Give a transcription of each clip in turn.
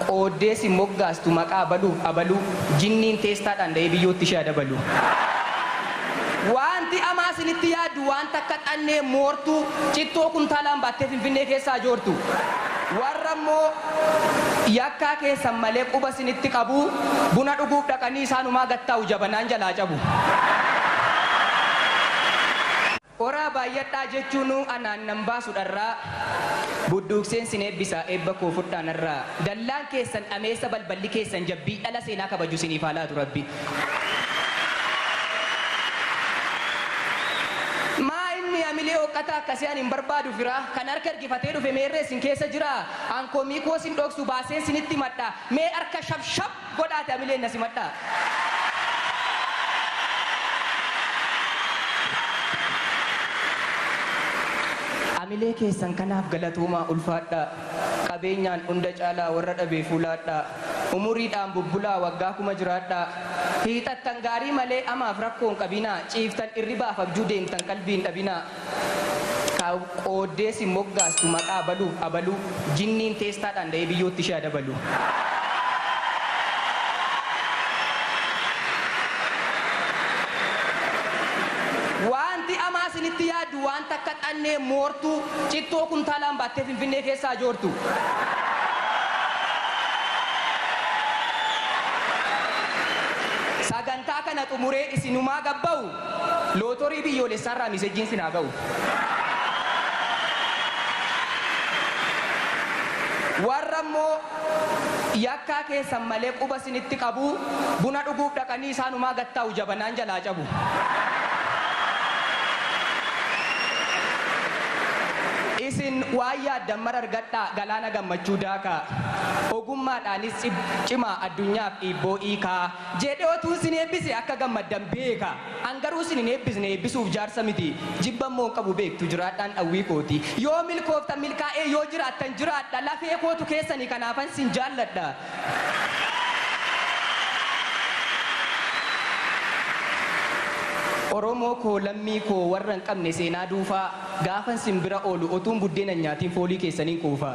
Qooddee si moggaastu maqaa abaluuf abaluu jinniin teestaadhaan da'ee biyyootti ishee dabalu. Wanti amaa isinitti yaaddu wanta akka xannee moortuu cittoo kuntaalaan baattee Finfinnee keessaa joortu. Warra immoo yakkaa keessan malee quba isinitti qabu buna dhuguuf dhaqanii isaanumaa gattaa'u jabanaan jalaa cabu. Horaa baay'adhaa jechuun anaan nan baasu dharraa budduuqseen sin eebbisa eebba koo fudhaanarraa dallaan keessan dhameessa balballi keessan jabbii dhala seenaa kabaju siniif haa laatu rabbi. Maa inni amilee hooqqataa akkasii ani hin barbaadu fira kan harka ergifatee dhufe meerree isin keessa jira ankoomii koo sin dhoksu baaseen sinitti madha mee harka shab shab godhaate amileen na simadha. Amilee keessan kanaaf galatoomaa ulfaadhaa qabeenyaan hunda caalaa warra dhabee fuulaadhaa umuriidhaan bubbulaa waggaa kuma jiraadhaa hiixattan gaarii malee amaaf rakkoon qabinaa ciiftan irribaaf abjuu deemtan qalbiin dhabinaa qooddee si moggaastu maqaa abaluuf abaluu jinniin teestaadhaan da'ee biyyootti ishee dabalu. Wanti amaa isinitti yaaddu wanta akka xannee moortuu cittoo kuntaalaan baattee Finfinnee keessaa joortu. Sagantaa kana xumuree isinumaa gabba'u lootorii biyyoolessaarraa misejjiin sinaa ga'u. Warra immoo yakkaa keessan malee quba isinitti qabu buna dhuguuf dhaqanii isaanumaa gattaa'u jabanaan jalaa cabu. Isin waan yaaddan mara argadhaa galaana gammachuu daakaa ogummaadhaanis cimaa addunyaaf dhiibboo hiikaa jedhee otuu isin eebbise akka gammaddan beeka an garuu isin hin eebbisne eebbisuuf jaarsa miti jibba immoo hin qabu beektu jiraadhaan dhawwii kooti yoo milkooftan milkaa'ee yoo jiraattan jiraadha lafee kootu keessanii kanaafan sin jaalladha. Oromoo koo lammii koo warra hin qabne seenaa duufaa gaafan simbira oolu otuun buddeena hin nyaatiin foolii keessaniin quufa.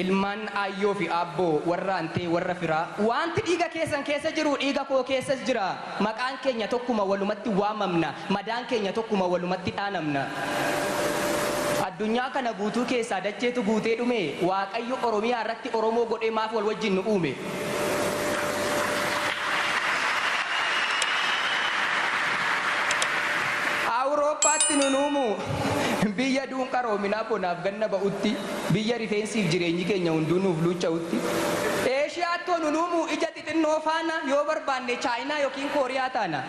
Ilmaan aayyoo fi aabboo warra antee warra firaa wanti dhiiga keessan keessa jiru dhiiga koo keessas jira maqaan keenya tokkuma walumatti waamamna madaan keenya tokkuma walumatti dhaanamna. Addunyaa kana guutuu keessaa dacheetu guutee dhume Waaqayyo Oromiyaa irratti Oromoo godhee maaf wal wajjin nu uume. Awurooppaatti nu uumu biyya duun qaroominaa bonaaf ganna ba'utti biyya rifeensiif jireenyi keenya hunduu nuuf luucca'utti. Eeshiyaatti nu uumu ija xixinnoo faana yoo barbaanne Chaayinaa yookiin Kooriyaa taana.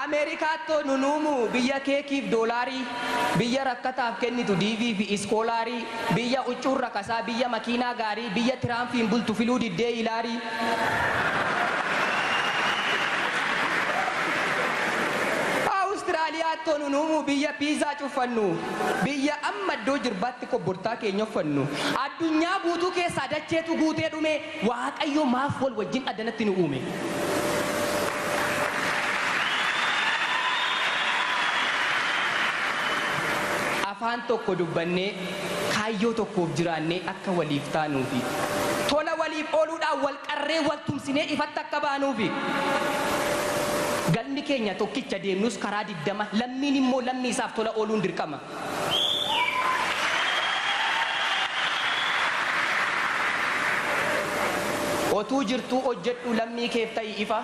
Ameerikaatti nu uumu biyya keekiif doolaarii, biyya rakkataaf kennitu diivii fi iskoolaarii, biyya huccuun rakasaa, biyya makiinaa gaarii, biyya tiraanfiin bultu filuu diddee ilaarii. Awustiraaliyaatti nu uumu biyya piizaa cuffannu, biyya amma iddoo jirbaatti kobbortaa keenya uffannu. Addunyaa guutuu keessaa dacheetu guutee dhume Waaqayyo maaf wal wajjin addanatti nu uume. Afaan tokko dubbannee kaayyoo tokkoof jiraannee akka waliif taanuufi tola waliif ooluudhaan wal qarree wal tumsinee ifatti akka baanuufi galmi keenya tokkicha deemnus karaa 20 lammiin immoo lammii isaaf tola ooluun dirqama. Otuu jirtuu hojjedhu lammii keef ta'i ifa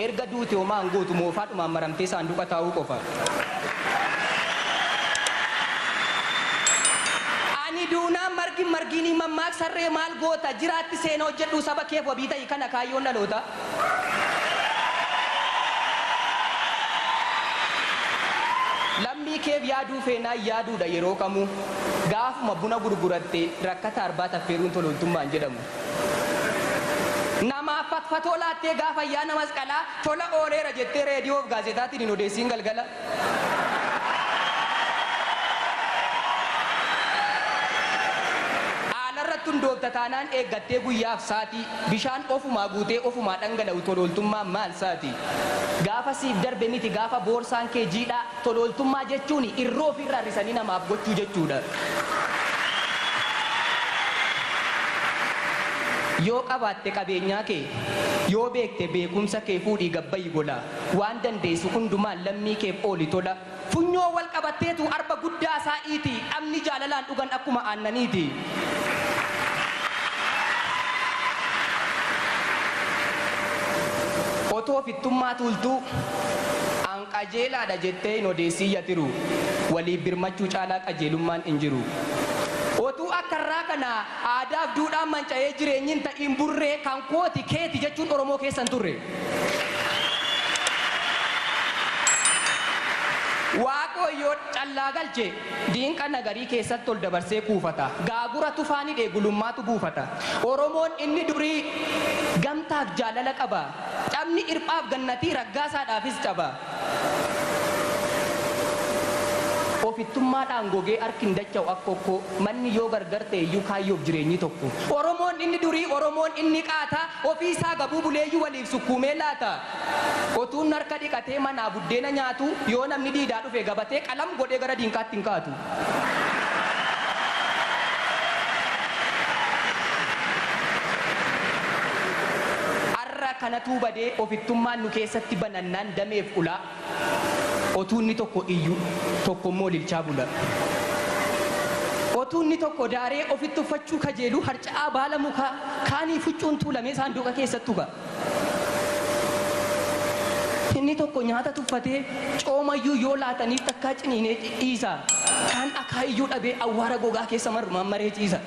erga duute homaa hin gootu moofaadhumaan maramtee saanduqa taa'uu qofa. Duunaan margi margiin mammaaksa sarree maal goota jiraatti seenaa hojjedhu saba keef wabii ta'i kana kaayyoon dhaloota. Lammii keef yaaduu feenaa yaaduudha yeroo kamuu gaafuma buna gurguratte rakkata arbaa taffeeruun tololtummaan jedhamu. Namaaf fatfatoo laattee gaafa ayyaana masqalaa tola ooleera jettee reediyoof gaazexaatiin hin odeessiin galgala. Irratti hundoofta taanaan eeggattee guyyaaf saatii bishaan ofumaa guutee ofumaa dhangala'u tolooltummaa maal saati? Gaafa siif darbe miti gaafa boorsaan kee jiidhaa tolooltummaa jechuun irroo ofirraa risanii namaaf gochuu jechuudha. Yoo qabaatte qabeenyaa kee yoo beekte beekumsa kee fuudhii gabbayi gola waan dandeessu hundumaan lammii keef ooli tola funyoo wal qabatteetu arba guddaa saa'iiti dhabni jaalalaan dhugan akkuma aannaniiti. Otoo ofittummaa tuultuu an qajeelaadha jettee hin odeessii yatiru waliif birmachuu caalaa qajeelummaan hin jiru. Otuu akkarraa kana aadaaf duudhaan manca'ee jireenyiin ta'iin burree kan kooti keeti jechuun Oromoo keessan turre. Waaqoo yoo callaa galche diinqa nagarii keessatti ol dabarsee kuufata. Gaagura tufaan hidhee gulummaatu buufata. Oromoon inni durii gamtaaf jaalala qaba. Cabni irphaaf gannatii raggaasaadhaafis caba. Ofittummaadhaan gogee harki hin dacha'u akka okkoo manni yoo gargar ta'e iyyuu kaayyoof jireenyi tokko. Oromoon inni durii Oromoon inni qaata ofii isaa gabuu buleeyyuu waliif sukkuumee laata. Otuun harka dhiqatee manaa buddeena nyaatu yoo namni diidaa dhufe gabatee qalam godhee gara diinqaatti hin kaatu. Har'a kanatu badee ofittummaan nu keessatti banannaan dameef ulaa. Otuu inni tokko iyyu tokko immoo lilchaa bula. Otuu inni tokko daaree ofitti uffachuu kajeelu harca'aa baala mukaa kaanii fuccuun tuulamee saanduqa keessatti tuqa. Inni tokko nyaata tuffatee coomayyuu yoo laataniif takkaa ciniinee dhiisa. Kaan akaayyuu dhabee awwaara gogaa keessa marrumaan maree ciisa.